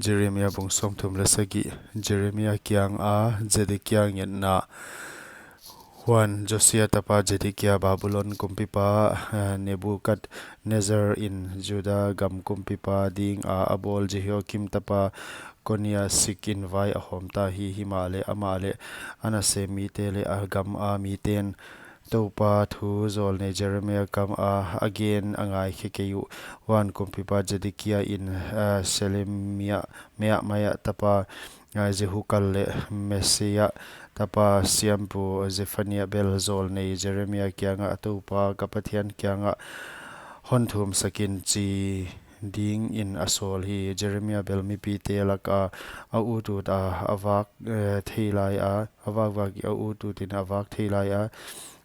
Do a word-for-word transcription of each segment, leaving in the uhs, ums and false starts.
Jeremia bung sawmthum leh sagih. Jeremia kianga Zedekia ngetna. Huan Josia tapa Zedekia, Babulon kumpipa, eh, Nebukadnezar in Juda gam kumpipa dinga a bawl Jehoiakim tapa Konia sikin vai a hawmta hi. Himahleh amah leh a nasem mite leh a gama miten Toupa thu zawlnei Jeremia kama a gen a ngaikhe kei uh. Huan kumpipa Zedekia in, eh, Selemia, Maseia tapa, eh, Jehukal leh Maseia tapa siampu Zefania bel zawlnei Jeremia kiangah, Toupa ka Pathian kiangah hon thumsakin, chi dingin a sawl hi. Jeremia bel mipite laka a utut a, a vak, eh, thei laia, a vakvak a ututin a vak thei laia,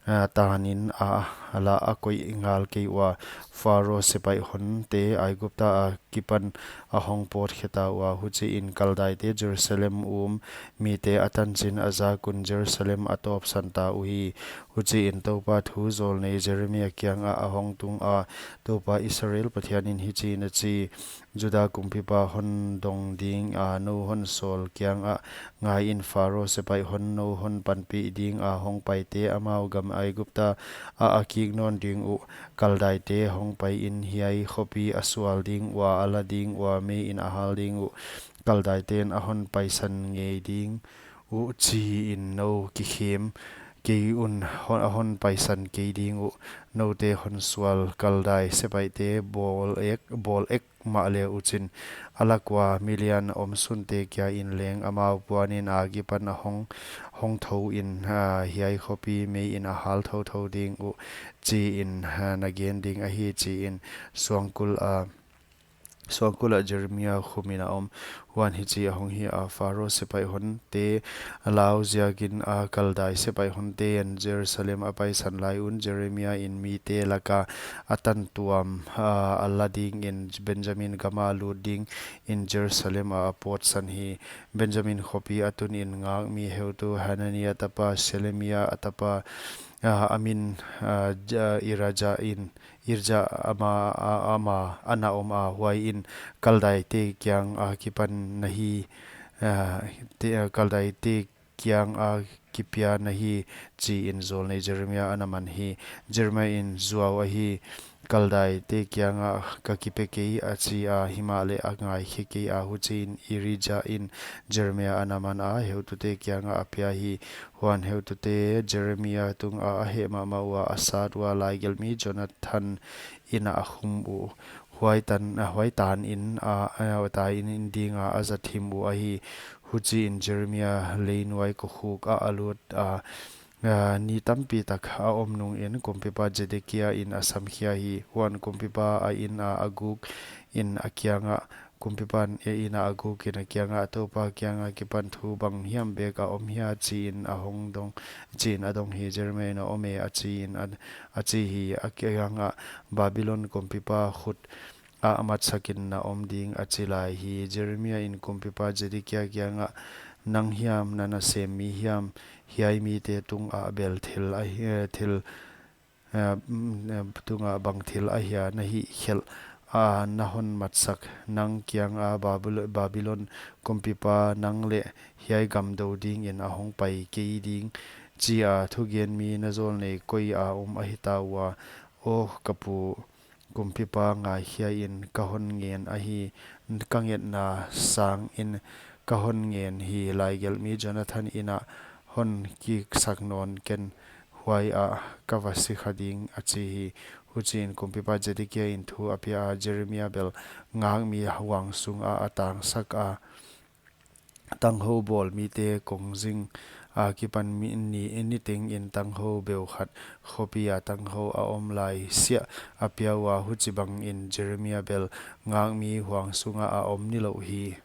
eh, tanin a, a la a koih ngal kei ua, Pharaoh sepaih honte Aigupta akipan a hong pawt kheta ua. Huchiin Kaldaite Jerusalem um mite a tanchin a zakun Jerusalem a tawpsanta uhi. Huchiin Toupa thu zawlnei Jeremia kiangah a hong tunga, Toupa Israel Pathianin hichiin a chi, Juda kumpipa hon dong dinga nou hon sawl kiangah, ngaiin, Pharaoh sepaih hon nou hon panpih dinga hong paite amau gam Aigupta ah a kik nawn ding uh. Kaldaite hong paiin hiai khopi a sual ding ua, a la ding ua, meiin a hal ding uh. Kaldaiten a hon paisan ngei ding uh, chiin nou kikhem kei un, hon, a hon paisan kei ding uh. Noute hon sual Kaldai sepaihte bawl ek, bawl ek mahle uchin, a lak ua milian omsunte kiain leng amau puanin akipan a hong, hong thouin, ah, hiai khopi meiin a hal thouthou ding uh, chiin, ah, na gen ding ahi, chiin suangkul a, suangkul ah Jeremia khumin a om. Huan hichi a hong hi a, Pharaoh sepaih honte lau ziakin a Kaldai sepaih honten Jerusalem a paisan lai un, Jeremia in mite laka a tantuam, ah, a la dingin Benjamin gama lut dingin Jerusalem ah a pawtsan hi. Benjamin khopi a tunin ngakmi heutu Hanania tapa Selemia a tapa, ah, a min, ah, Ja-, Iraja in, Irija ama, a, ama ana om a, huaiin Kaldaite kiang akipan na hi, ah, te, ah, Kaldaite kianga kipia na hi, chiin zawlnei Jeremia ana man hi. Jeremia in zuau ahi, Kaldaite kianga ka kipe kei a chi a, himahleh a ngaikhe kei a, huchiin Irija in Jeremia ana man a, heutute kianga a pia hi. Huan heutute Jeremia tunga a heh mahmah ua, a sat ua, laigelhmi Jonathan ina a khum uh. Huai tan, ah, huai tanin a, a, tai in, in dinga a zat him uh ahi. Huchiin Jeremia leinuai kokhuk ah a lut a, ah, ni tampi tak a om nungin kumpipa Zedekia in a samkhia hi. Huan kumpipa a ina a gukin a kiangah, kumpipan a ina a gukin a kiangah, Toupa kianga kipan thu bang hiam bek a om hia, chiin a hong dong, chiin a dong hi. Jeremia in, a om e, a chiin a, a chi hi. A kiangah, Babilon kumpipa khut ah matsakin na om ding a chi lai hi. Jeremia in kumpipa Zedekia kiangah, nang hiam, na nasem mi hiam, hiai mite tungah bel thil ahi, eh, thil, eh, mm, eh, tungah bang thil ahia na hihkhelh a na hon matsak? Nang kianga Babul-, Babilon kumpipa nang leh hiai gam dou dingin a hong pai kei ding, chia thugenmi na zawlnei koi a om ahita ua? Aw ka pu, kumpipa, ngaikhiain, ka hon ngen ahi, ka ngetna sangin ka hon ngen hi. Laigelhmi Jonathan ina hon kiksak nawn ken, huaiah ka va si kha ding, a chi hi. Huchiin kumpipa Zedekia in thu a pia a, Jeremia bel ngakmi huang sunga a tangsak a, tanghou bawl mite kongzing akipan mi ni, nitengin tanghou beu khat khopia tanghou a om lai siah a pia ua, huchibangin Jeremia bel ngakmi huang sunga a om nilouh hi.